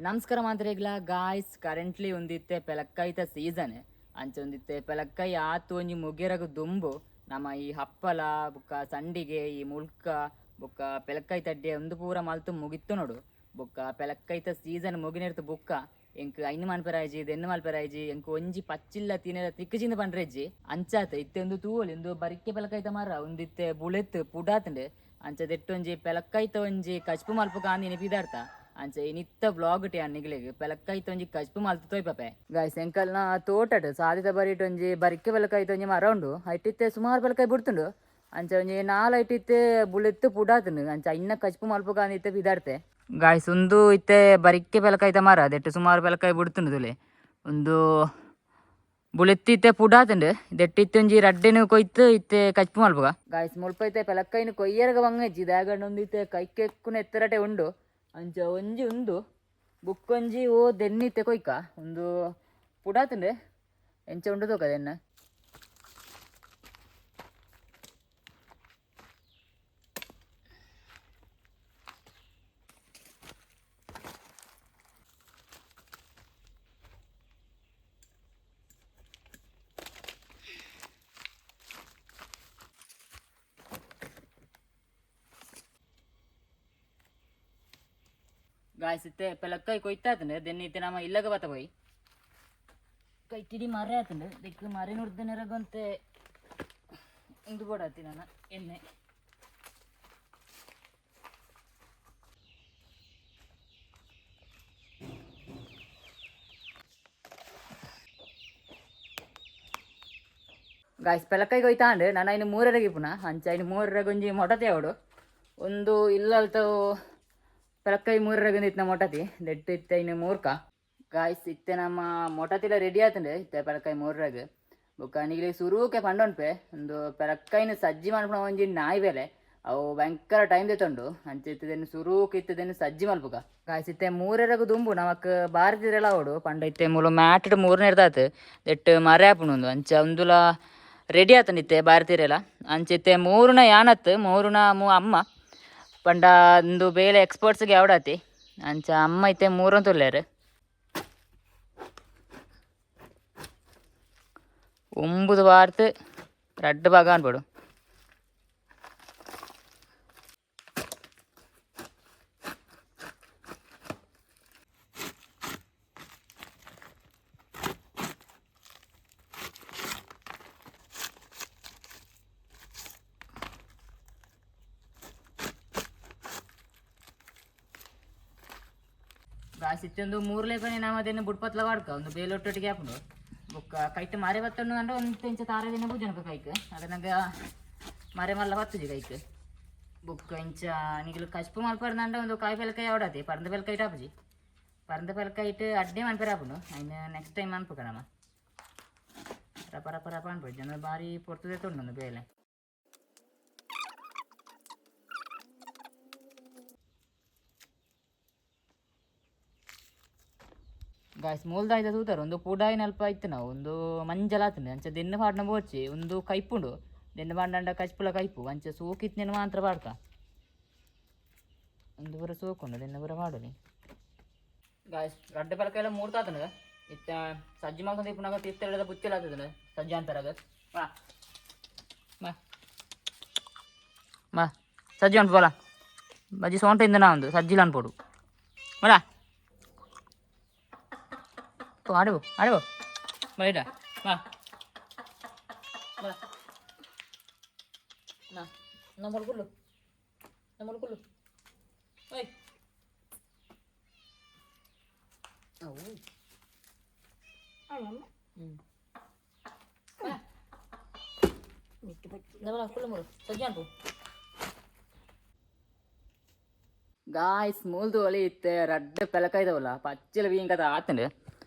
ನಮಸ್ಕಾರ ಮಾತ್ರೆಗ್ಲ guys, currently ಒಂದಿತ್ತೆ ಪೆಲಕ್ಕಾಯ್ತ season. ಅಂಚ ಒಂದಿತ್ತೆ ಪೆಲಕ್ಕಾಯಿ ಆತು ಒಂಜಿ ಮುಗಿರಗ ದುಂಬು ನಮ್ಮ ಈ ಹಪ್ಪಲ ಬುಕ್ಕ ಸಂಡಿಗೆ ಈ ಮುಲ್ಕ ಬುಕ್ಕ ಪೆಲಕ್ಕಾಯಿ ತಡ್ಡೆ ಒಂದು ಪೂರ ಮಲ್ತು ಮುಗಿತ್ತು ನೋಡು. ಬುಕ್ಕ ಪೆಲಕ್ಕಾಯ್ತ ಸೀಸನ್ ಮುಗಿನಿರ್ತು ಬುಕ್ಕ ಎಂಕ್ ಐನು ಮನ್ಪೆರಾಯ್ಜಿ ದೆನ್ನು ಮಲ್ಪೆರಾಯ್ಜಿ ಎಂಕ್ ಒಂಜಿ ಪಚ್ಚಿಲ್ಲ ತಿನೆರ ತಿಕ್ಕುಜಿಂದ ಪಂಡ್ರೆಜ್ಜಿ. ಅಂಚಾತ ಇತ್ತೆ ಒಂದು ತೂವೊಲಿ ಒಂದು ಬರಿಕೆ ಪೆಲಕ್ಕಾಯ್ತ ಮರ ಒಂದಿತ್ತೆ ಬುಳೆತ್ ಪುಡಾತುಂಡು. ಅಂಚ ದೆಟ್ಟೊಂಜಿ ಪೆಲಕ್ಕಾಯ್ತ ಒಂಜಿ ಕಚ್ಪು ಮಲ್ಪು ಕಾಂದಿನಿ ಪಿದಾರ್ತ. ಅಂಚ ಇನಿತ್ತ ಬ್ಲಾಗ್ ಟಿ ನಿಗ್ಲೆಗ್ ಪೆಲಕ್ಕಾಯ್ತ ಒಂಜಿ ಕಚ್ಪು ಮಲ್ತು ತೋಯ್ಪಪೆ. ಗಾಯ್ಸ್, ಎಂಕಲ್ನ ತೋಟಡ್ ಸಾದಿತ ಬರಿಟ್ ಒಂಜಿ ಬರಿಕೆ ಪೆಲಕ್ಕಾಯ್ತ ಒಂಜಿ ಮರ ಉಂಡು. ಐಟಿತ್ತೆ ಸುಮಾರು ಪೆಲಕ್ಕಾಯಿ ಬಿಡ್ತುಂಡು. ಅಂಚ ಒಂಜಿ ನಾಲ್ ಐಟಿತ್ತೆ ಬುಳೆತ್ತು ಪುಡಾತುಂಡು. ಅಂಚ ಇನ್ನ ಕಚ್ಪು ಮಲ್ಪು ಕಾಂದಿತ್ತೆ ಪಿದಾರ್ತೆ. ಗಾಯ್ಸ್, ಒಂದು ಇತ್ತೆ ಬರಿಕೆ ಪೆಲಕ್ಕಾಯ್ತ ಮರ ದೆಟ್ಟು ಸುಮಾರು ಪೆಲಕ್ಕಾಯಿ ಬಿಡ್ತುಂಡು. ತುಲೆ ಒಂದು ಬುಳೆತ್ತಿತ್ತೆ ಪುಡಾತುಂಡು. ದೆಟ್ಟಿತ್ತೆ ಒಂಜಿ ರಡ್ಡೆನು ಕೊಯ್ತು ಇತ್ತೆ ಕಚ್ಪು ಮಲ್ಪುಗ. ಗಾಯ್ಸ್, ಮುಲ್ಪ ಇತ್ತೆ ಪೆಲಕ್ಕಾಯಿನ ಕೊಯ್ಯರಗ ಬಂಗಜ್ಜಿ ದಾಗಂಡ ಒಂದು ಇತ್ತೆ ಕೈಕೆಕ್ಕುನ ಎತ್ತರಟೆ ಉಂಡು. ಅಂಚ ಒಂಜಿ ಉಂದು ಬುಕ್ಕೊಂಜಿ ಓ ದೆನ್ನಿತ್ತೆ ಕೊಯ್ಕ ಒಂದು ಪುಡಾತುಂಡು. ಎಂಚ ಉಂಡು ತೋಕ ದೆನ್ನ. ಗಾಯ್ಸ್, ಇತ್ತೆ ಪೆಲಕ್ಕಾಯಿ ಕೊಯ್ತಾತುಂಡು. ದೆನ್ನಿತ್ತೆ ನಮ್ಮ ಇಲ್ಲಗ ಬತ್ತ ಪೋಯಿ ಕೈಟಿಡಿ ಮರ ಆತುಂಡು. ದಿಕ್ಕು ಮರೆ ನುರ್ದನೆರಗೊಂತೆ ಉಂದು ಬೋಡಾತಿ ನಾನು ಎಣ್ಣೆ. ಗಾಯ್ಸ್, ಪೆಲಕ್ಕಾಯಿ ಕೊಯ್ತಾಂಡು. ನಾನು ಐನು ಮೂರರೆಗೆ ಪುನಃ ಅಂಚ ಐನು ಮೂರರೆಗೆ ಒಂಜಿ ಮೊಟತೆ ಅವಡು ಒಂದು ಇಲ್ಲಲ್ತ ಪೆಲಕ್ಕಾಯಿ ಮೂರರೆಗೆ ಇತ್ತಿನ ಮೊಟತಿ ದೆಟ್ಟು ಇತ್ತೆ ಐನು ಮೂರ್ಕ. ಗಾಯ್ಸ್, ಇತ್ತೆ ನಮ್ಮ ಮೊಟತಿಲ ರೆಡಿ ಆತುಂಡು. ಇತ್ತೆ ಪೆಲಕ್ಕಾಯಿ ಮೂರರೆಗೆ ಬೊಕ್ಕ ನಿಗ್ಲಿ ಸುರುಕೆ ಪಂಡೊನ್ಪೆ ಒಂದು ಪೆಲಕ್ಕಾಯಿನ ಸಜ್ಜಿ ಮನ್ಪುನ ಒಂಜಿ ನಾಯಿ ಬೇಲೆ ಅವು ಭಯಂಕರ ಟೈಮ್ ದೆತ್ತುಂಡು. ಅಂಚ ಇತ್ತದೆನ್ ಸುರುಕು ಇತ್ತದೆನ್ ಸಜ್ಜಿ ಮಲ್ಪುಗ. ಗಾಯ್ಸ್, ಇತ್ತೆ ಮೂರರೆಗ್ ದುಂಬು ನಮಕ್ ಬಾರದಿರೆಲ ಅವಡು ಪಂಡ ಇತ್ತೆ ಮೂಲು ಮ್ಯಾಟ್ಡ್ ಮೂರನೇರ್ದಾತು ದೆಟ್ಟು ಮರೆ ಆಪುಂಡು ಉಂದು. ಅಂಚ ಉಂದುಲ ರೆಡಿ ಆತಂಡು ಇತ್ತೆ ಬಾರದಿರೆಲ. ಅಂಚ ಇತ್ತೆ ಮೂರುನ ಯಾನತ್ ಮೂರುನ ಮೂ ಅಮ್ಮ ಪಂಡ ಉಂದು ಬೇಲೆ ಎಕ್ಸ್ಪೋರ್ಟ್ಸ್ಗೆ ಯಾವಡಾತಿ. ಅಂಚ ಅಮ್ಮ ಇತ್ತೆ ಮೂರಂತುಲ್ಲೇರು. ಒಂಬುದು ವಾರ್ತ್ ರಡ್ಡ್ ಭಾಗ ಅನ್ಬೋಡು. ಗಾಯ್ಸ್, ಇತ್ತೊಂದು ಮೂರ್ಲೇಪನೆ ನಾವು ಅದನ್ನು ಬುಡ್ಪತ್ಲ ವಾಡ್ಕ ಒಂದು ಬೇಲೊಟ್ಟೊಟ್ಟಿಗೆ ಹಾಪುಂಡು. ಬೊಕ್ಕ ಕೈಟ್ ಮಾರೆ ಬತ್ತುಂಡು ಅಂದ್ರೆ ಒಂದು ಇಂಚ ತಾರೆ ದಿನ ಪೂಜನಕ ಕೈಕ್ ಅದನ್ನಾಗ ಮರೆ ಮಲ್ಲ ಬತ್ತುಜಿ ಕೈಕ್. ಬೊಕ್ಕ ಇಂಚ ನಿಗಲು ಕಚ್ಪು ಮಲ್ಪರ್ದಂಡ ಒಂದು ಕಾಯಿ ಪೆಲಕಾಯಿ ಅವಡಾತಿ ಪರಂದ ಪೆಲಕಾಯಿ ಆಪುಜಿ. ಪರಂದ ಪೆಲಕಾಯಿ ಇಟ್ಟು ಅಡ್ಡೆ ಮನ್ಪೆರ ಆಪುಂಡು. ಐನ್ ನೆಕ್ಸ್ಟ್ ಟೈಮ್ ಅನ್ಪುಕ ನಮ್ಮ ರಪ ರಪ ರಪ ಅನ್ಪು ಜನ ಬಾರಿ ಪೊರ್ತದೆ ತೊಂಡು ಬೇಲೆ. ಗಾಯ್ಸ್, ಮೂಲ್ದಾಯ್ದ ತೂತಾರ ಒಂದು ಪುಡಾಯಿನ ಅಲ್ಪ ಇತ್ತು ನಾವು ಒಂದು ಮಂಜಲ ಆತುಂಡು. ಅಂಚ ದೆನ್ನು ಪಾಡ್ನ ಬೋಡ್ಚಿ ಒಂದು ಕೈಪುಂಡು. ದೆನ್ನು ಪಾಡ್ನಂಡ ಕಚ್ಪುಲ ಕೈಪು. ಅಂಚ ಸೋಕಿತ್ನೆನ್ ಮಾತ್ರ ಪಾಡ್ಕ. ಒಂದು ಪೂರ ಸೋಕುಂಡು ದೆನ್ನು ಪೂರ ಪಾಡೊಲಿ. ಗಾಯ್ಸ್, ರಡ್ಡ್ ಪಲಕ ಎಲ್ಲ ಮೂರ್ತಾತುಂಡು. ಇತ್ತೆ ಸಜ್ಜಿ ಮಲ್ತೊಂದು ಇಪ್ಪುನಗ ತಿರ್ತೆಲೆದ ಬುತ್ತಿಲ ಆತುಂಡು ಸಜ್ಜಿ ಅನ್ಪೆರಗ್. ಬಾ ಬಾ ಬಾ ಸಜ್ಜಿ ಅನ್ಪು ಬೋಲ ಬಜ್ಜಿ ಸೋಂಟ ಇಂದನ ಒಂದು ಸಜ್ಜಿಲ ಅನ್ಪೋಡು ಬಲ. ಆಡಬೋ ಆಡಬೋ ಬೈಡ ಬಾ ಬಾ ನಾ ನಮ್ಮ ಕುಲ್ಲು ನಮ್ಮ ಕುಲ್ಲು ಓಯ್ ಅವು ಕುಲ್ಲು ಮೂರು ಸಜ್ಜಿ ಅನ್ಪು. ಗಾಯ್ಸ್, ಮೂಲ್ದು ಒಲಿ ಇತ್ತೆ ರಡ್ಡ್ ಪೆಲಕಾಯ್ದವಲ್ಲ ಪಚ್ಚಿಲ ಬೀಂಕದ ಆತುಂಡು.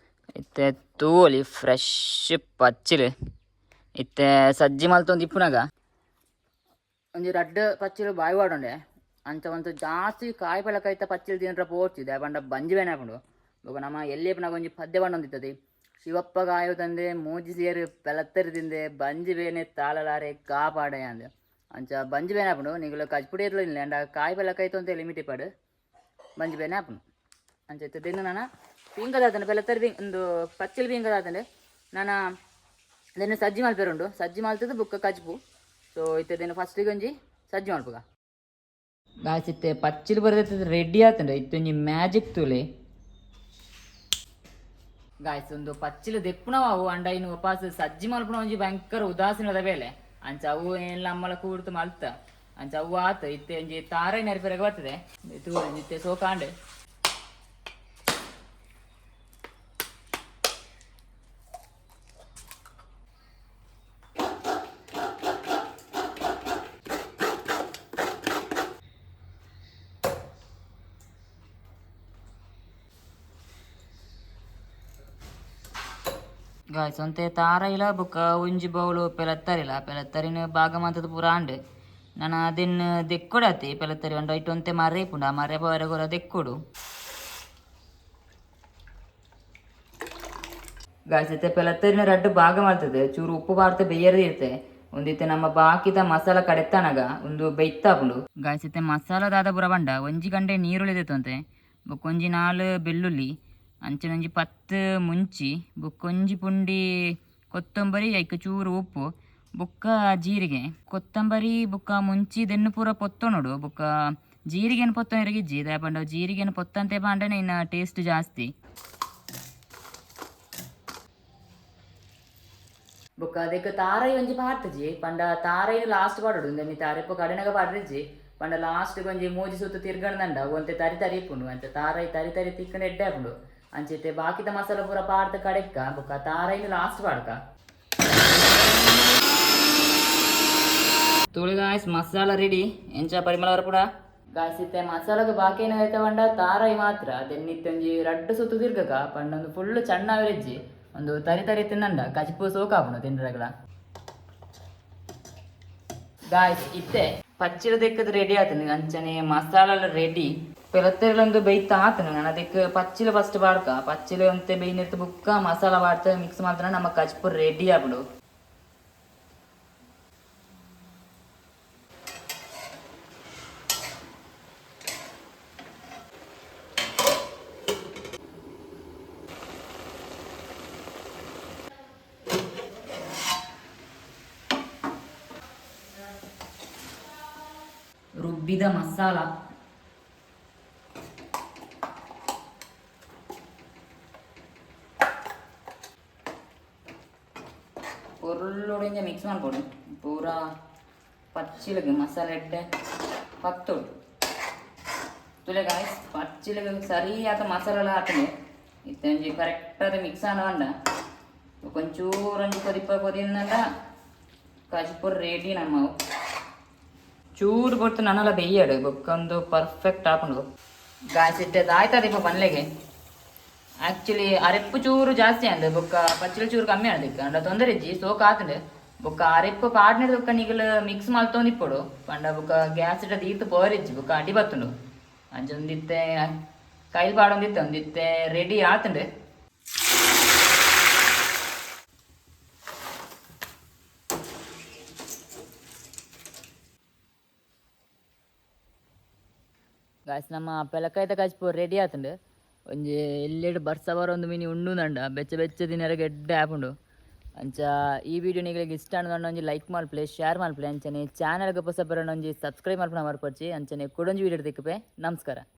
ಇತ್ತೆ ತೂವೊಲಿ ಫ್ರೆಶ್ ಪಚ್ಚಿಲ್. ಇತ್ತೆ ಸಜ್ಜಿ ಮಲ್ತೊಂದು ಇಪ್ಪುನಗ ಒಂಜಿ ರಡ್ಡ್ ಪಚ್ಚಿಲು ಬಾಯಿ ವಾಡೊಂಡೆ. ಅಂಚ ಒಂತು ಜಾಸ್ತಿ ಕಾಯಿ ಪೆಲಕಾಯ್ತ ಪಚ್ಚಿಲ್ ತಿಂದ್ರ ಪೋರ್ಚಿ ದಾಯೆ ಪಂಡ ಬಂಜಿ ಬೇನೆ ಆಪುಂಡು. ಬೊಕ ನಮ ಎಲ್ಲಿ ಇಪ್ಪುನಗ ಒಂಜಿ ಪದ್ಯ ಪಂಡೊಂದಿತ್ತದಿ ಶಿವಪ್ಪ ಗಾಯೋ ತಂದೆ ಮೂಜಿ ಸೇರು ಪೆಲತ್ತರಿ ತಿಂದೆ ಬಂಜಿ ಬೇನೆ ತಾಳಲಾರೆ ಕಾಪಾಡೆ ಅಂದ್. ಅಂಚ ಬಂಜಿ ಬೇನೆ ಆಪುಂಡು. ನಿಗುಲು ಕಚ್ಪುಡಿ ಇರ್ಲಿಲ್ಲ ಅಂಡ ಕಾಯಿ ಪೆಲಕಾಯ್ತ ಒಂತೆ ಲಿಮಿಟ್ ಇಪ್ಪಡು ಬಂಜಿ ಬೇನೆ ಆಪುಂಡು. ಅಂಚ ಇತ್ತೆ ದೆನ್ನು ನನ ಪೀಂಕದಾತಂಡ ಪೆಲತ್ತರಿ ಬೀ ಒಂದು ಪಚ್ಚಿಲ್ ಪೀಂಕದಾತಂಡೆ ನನ ದೆನ್ನು ಸಜ್ಜಿ ಮಲ್ಪೆರುಂಡು. ಸಜ್ಜಿ ಮಲ್ತದ ಬುಕ್ಕ ಕಜ್ಪು. ಸೊ ಇತ್ತೆ ದೆನ್ನು ಫಸ್ಟಿಗೆ ಒಂಜಿ ಸಜ್ಜಿ ಮಲ್ಪುಗ ಗಾಯ್ಸ್. ಇತ್ತೆ ಪಚ್ಚಿಲ್ ಬರದೈತೆ, ರೆಡಿ ಆತಂಡ. ಇತ್ತೆ ಒಂಜಿ ಮ್ಯಾಜಿಕ್ ತೂಲೆ ಗಾಯ್ಸ್. ಒಂದು ಪಚ್ಚಿಲು ದೆಪ್ಪುನವು ಅಂಡ ಇನ್ನು ಉಪಾಸ ಸಜ್ಜಿ ಮಲ್ಪುನ ಒಂಜಿ ಭಯಂಕರ ಉದಾಸೀನದ ಬೇಲೆ. ಅಂಚ ಅವು ಏನ್ಲ ಅಮ್ಮಲ ಕೂಡ್ತು ಮಲ್ತ. ಅಂಚ ಅವು ಆತ. ಇತ್ತೆ ಒಂಜಿ ತಾರೈ ನೆರಪೆರಗ ಬರ್ತದೆ ತೂ. ಇತ್ತೆ ಸೋಕಾಂಡೆ ಗಾಯ್ಸ್. ಒಂತೆ ತಾರೈಲ ಬೊಕ್ಕ ಒಂಜಿ ಬೌಲು ಪೆಲತ್ತರಿಲ, ಪೆಲತ್ತರಿನ ಭಾಗ ಮಾತದ ಪೂರ ಆಂಡ್. ನನ ಅದೆನ್ ದೆಕ್ಕೊಡಾತೆ. ಪೆಲತ್ತರಿ ಒಂಡ ಇಟ್ಟು ಒಂತೆ ಮರೆ ಇಪ್ಪುಂಡು, ಆ ಮರೆ ಪೋವರೆ ಪೂರ ದೆಕ್ಕೊಡು ಗಾಯ್ಸ್. ಇತ್ತೆ ಪೆಲತ್ತರಿನ ರಡ್ಡ್ ಭಾಗ ಮಲ್ತದೆ, ಚೂರು ಉಪ್ಪು ಪಾಡ್ತೆ ಬೆಯ್ಯರ್ದು ಇರುತ್ತೆ. ಒಂದಿತ್ತೆ ನಮ್ಮ ಬಾಕಿದ ಮಸಾಲ ಕಡೆತ್ತನಗ ಒಂದು ಬೆಯ್ತಾಪುಂಡು ಗಾಯ್ಸ್. ಇತ್ತೆ ಮಸಾಲ ದಾದ ಪೂರ ಪಂಡ, ಒಂಜಿ ಗಂಟೆ ನೀರುಳ್ಳಿ ದೆತ್ತೊಂತೆ, ಬೊಕ್ಕ ಒಂಜಿ 4 ಬೆಳ್ಳುಳ್ಳಿ, ಅಂಚನೆ ಒಂಜಿ 10 ಮುಂಚಿ, ಬೊಕ್ಕ ಒಂಜಿ ಪುಂಡಿ ಕೊತ್ತಂಬರಿ, ಐಕ್ ಚೂರು ಉಪ್ಪು, ಬೊಕ್ಕ ಜೀರಿಗೆ. ಕೊತ್ತಂಬರಿ ಬೊಕ್ಕ ಮುಂಚಿ ದೆನ್ನು ಪೂರ ಪೊತ್ತೊನೊಡು. ಬೊಕ್ಕ ಜೀರಿಗೆನ ಪೊತ್ತೊನೆರೆಗ್ ಇಜ್ಜಿ, ದಾಯೆ ಪಂಡ ಜೀರಿಗೆನ ಪೊತ್ತಂತೆ ಪಾಂಡನೆ ಇನ್ನ ಟೇಸ್ಟ್ ಜಾಸ್ತಿ. ಬೊಕ್ಕ ಅದಕ್ಕೆ ತಾರೈ ಒಂಜಿ ಪಾಡ್ತಜಿ ಪಂಡ ತಾರೈನ್ ಲಾಸ್ಟ್ ಪಾಡೊಡು. ಇಂದೆನ್ ತಾರೆಪ್ಪ ಕಡೆನಗ ಪಾಡ್ರಿಜ್ಜಿ. ಪಂಡ ಲಾಸ್ಟ್ ಒಂಜಿ ಮೂಜಿ ಸುತ್ತು ತಿರ್ಗಣದಂಡ ಒಂತೆ ತರಿ ತರಿ ಇಪ್ಪುಂಡು. ಅಂಚ ತಾರೈ ತರಿ ತರಿ ತಿಕ್ಕಂಡ ಎಡ್ಡೆ ಆಪುಂಡು. ಅಂಚ ಇತ್ತೆ ಬಾಕಿದ ಮಸಾಲ ಪೂರ ಪಾಡ್ದ್ ಕಡೆಕ್ಕ ಬೊಕ್ಕ ತಾರೈನ್ ಲಾಸ್ಟ್ ಪಾಡ್ಕ. ತೂಲೆ ಗಾಯ್ಸ್, ಮಸಾಲ ರೆಡಿ. ಎಂಚ ಪರಿಮಳ ಬರ್ಪುಡ ಗಾಯ್ಸ್? ಇತ್ತೆ ಮಸಾಲಗ ಬಾಕಿ ಏನಾಯ್ತ ಪಂಡ ತಾರೈ ಮಾತ್ರ. ಅದೆನ್ನಿತ್ತೆ ಒಂಜಿ ರಡ್ಡ್ ಸುತ್ತು ತಿರ್ಗಕ. ಪಂಡ ಒಂದು ಫುಲ್ ಚಣ್ಣ ಆವರೆಜ್ಜಿ, ಒಂದು ತರಿ ತರಿ ತಿನ್ನಂಡ ಕಜಿಪು ಸೋಕಾಪುಂಡು ತಿಂಡ್ರಗಲ ಗಾಯ್ಸ್. ಇತ್ತೆ ಪಚ್ಚಿಲ ದೆಕ್ಕದ ರೆಡಿ ಆತನ, ಅಂಚನೆ ಮಸಾಲ ರೆಡಿ. ಪೆಲತ್ತೆರಲೊಂದು ಬೇಯ್ತ ಆತನ. ನಾನು ಅದಕ್ಕೆ ಪಚ್ಚಿಲ ಫಸ್ಟ್ ಬಾಡ್ಕ. ಪಚ್ಚಿಲ ಒಂತೆ ಬೇಯ್ನಿರ್ತು ಬುಕ್ಕ ಮಸಾಲ ಬಾಡ್ತ ಮಿಕ್ಸ್ ಮಾತ್ರ ನಮ್ಮ ಕಜ್ಪು ರೆಡಿ ಆಪುಂಡು. ರುಬ್ಬಿದ ಮಸಾಲ ಪೊರ್ಲುಡು ಮಿಕ್ಸ್ ಮಲ್ಪೊಡು. ಪೂರ ಪಚ್ಚಿಲಗ್ ಮಸಾಲೆ ಎಡ್ಡೆ ಪತ್ತೊಡು. ತೂಲೆ ಗಾಯ್ಸ್, ಪಚ್ಚಿಲಗ್ ಸರಿಯಾದ ಮಸಾಲೆ ಹಾಕುಂಡು. ಇತ್ತೆ ಒಂಜಿ ಕರೆಕ್ಟ್ ಆದ್ ಮಿಕ್ಸ್ ಆಂಡ ಪಂಡ ಒಂಚೂರು ಒಂಜಿ ಕೊದಿಪ ಕೊದಿಂದಂಡ ಕಜಿಪು ರೆಡಿ ನಮ್ಮವು. ಚೂರು ಪೊರ್ತು ನನಲ ಬೆಯ್ಯಡು, ಬೊಕ್ಕ ಒಂದು ಪರ್ಫೆಕ್ಟ್ ಆಪುಂಡು ಗಾಯ್ಸ್. ಇತ್ತೆ ಆಯ್ತದ ಇಪ್ಪ ಪನ್ಲೆಗೆ. ಆಕ್ಚುಲಿ ಅರೆಪ್ಪು ಚೂರು ಜಾಸ್ತಿ ಅಂದ್, ಬೊಕ್ಕ ಪಚ್ಚಿಲ ಚೂರು ಕಮ್ಮಿ ಆಂಡ್. ಅಂಡ ತೊಂದರೆ ಇಜ್ಜಿ, ಸೋಕ್ ಆತುಂಡು. ಬೊಕ್ಕ ಅರೆಪ್ಪು ಪಾಡ್ನೆಡ್ ಬೊಕ್ಕ ನಿಗಲ್ ಮಿಕ್ಸ್ ಮಲ್ತೊಂದು ಇಪ್ಪೊಡು. ಪಂಡ ಬೊಕ್ಕ ಗ್ಯಾಸ್ ಇಟ್ಟ ದೀತ್ ಪೋರಿಜ್ಜಿ, ಬೊಕ್ಕ ಅಡಿ ಬತ್ತುಂಡು. ಅಂಚ ಒಂದಿತ್ತೆ ಕೈಲ್ ಪಾಡೊಂದಿತ್ತೆ. ಒಂದಿತ್ತೆ ರೆಡಿ ಆತುಂಡು. ಗಾಯ್ಸ್, ನಮ್ಮ ಪೆಲಕಾಯ್ದ ಕಜ್ಪು ರೆಡಿ ಆತುಂಡು. ಒಂಜಿ ಎಲ್ಲೆಡ್ ಬರ್ಸ ಬರೊಂದು ಮಿನಿ ಉಂಡುಂದಂಡ ಬೆಚ್ಚ ಬೆಚ್ಚ ತಿನರೆಗ್ ಎಡ್ಡೆ ಆಪುಂಡು. ಅಂಚ ಈ ವಿಡಿಯೋ ನಿಗಳಿಗೆ ಇಷ್ಟ ಆಂಡ ಒಂಜಿ ಲೈಕ್ ಮಲ್ಪುಲೆ, ಶೇರ್ ಮಲ್ಪುಲೆ. ಅಂಚನೆ ಚಾನಲ್ಗೆ ಪೊಸ ಬರೋಣ ಒಂಜಿ ಸಬ್ಸ್ಕ್ರೈಬ್ ಮಲ್ಪುನ ಮರ್ಪೊಡ್ಚಿ. ಅಂಚನೆ ಕುಡೊಂಜಿ ವಿಡಿಯೋ ತಿಕ್ಕುಪೆ. ನಮಸ್ಕಾರ.